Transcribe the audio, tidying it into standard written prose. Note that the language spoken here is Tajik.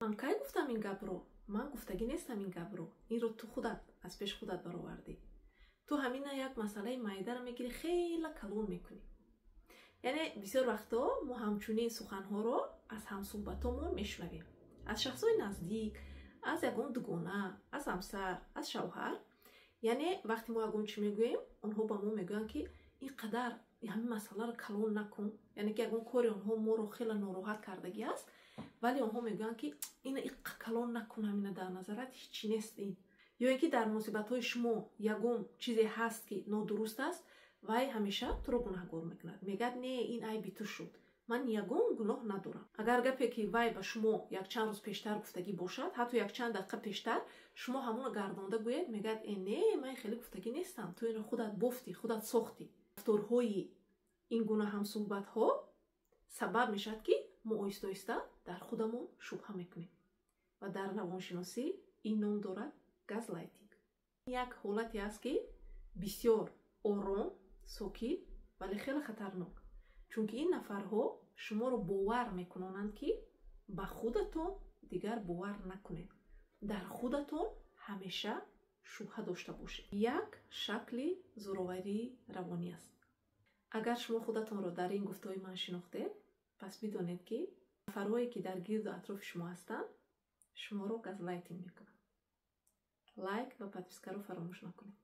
Ман кай гуфтам ин гапро? Ман гуфтагӣ нестам ин гапро, инро ту худат аз пеши худат баровардӣ. Ту ҳамина як масъалаи майдаро мегирӣ, хела калон мекунӣ. Яъне бисёр вақтҳо мо ҳамчунин суханҳоро аз ҳамсуҳбатомон мешунавем, аз шахсҳои наздик, аз ягон дугона, аз ҳамсар, аз шавҳар. Яъне вақте мо ягон чӣ мегӯем, онҳо ба мо мегӯянд, ки ин қадар ҳамин масъаларо калон накун. Яъне ки ягон кори онҳо моро хеле нороҳат кардагӣ аст, вале онҳо мегӯянд, ки ина иққа калон накун, ҳамина дар назарат ҳечи нест ин. Ё ин ки дар муносибатҳои шумо ягон чизе ҳаст, ки нодуруст аст, вай ҳамеша туро гунаҳгор мекунад, мегӯяд: «Не, ин айби ту шуд, ман ягон гуноҳ надорам». Агар гапе, ки вай ба шумо якчанд рӯз пештар гуфтагӣ бошад, ҳатто якчанд дақиқа пештар, шумо ҳамонро гардонда гӯед, мегӯяд: «Э, не, ман хеле гуфтагӣ нестам, ту инро худат бофтӣ, худат сохтӣ». Рафторҳои ин гуна ҳамсуҳбатҳо сабаб мешавад, ки мо оҳиста оҳиста дар худамон шубҳа мекунем ва дар равоншиносӣ ин ном дорад газлайтинг. Як ҳолате аст, ки бисёр ором, сокит, вале хеле хатарнок, чунки ин нафарҳо шуморо бовар мекунонанд, ки ба худатон дигар бовар накунед, дар худатон ҳамеша шубҳа дошта бошед. Як шакли зӯроварии равонӣ аст. Агар шумо худатонро дар ин гуфтаҳои ман шинохтед, пас бидонед, ки нафарҳое, ки дар гирду атрофи шумо ҳастанд, шуморо газлайтинг мекунанд. Лайк ва подпискаро фаромӯш накунед.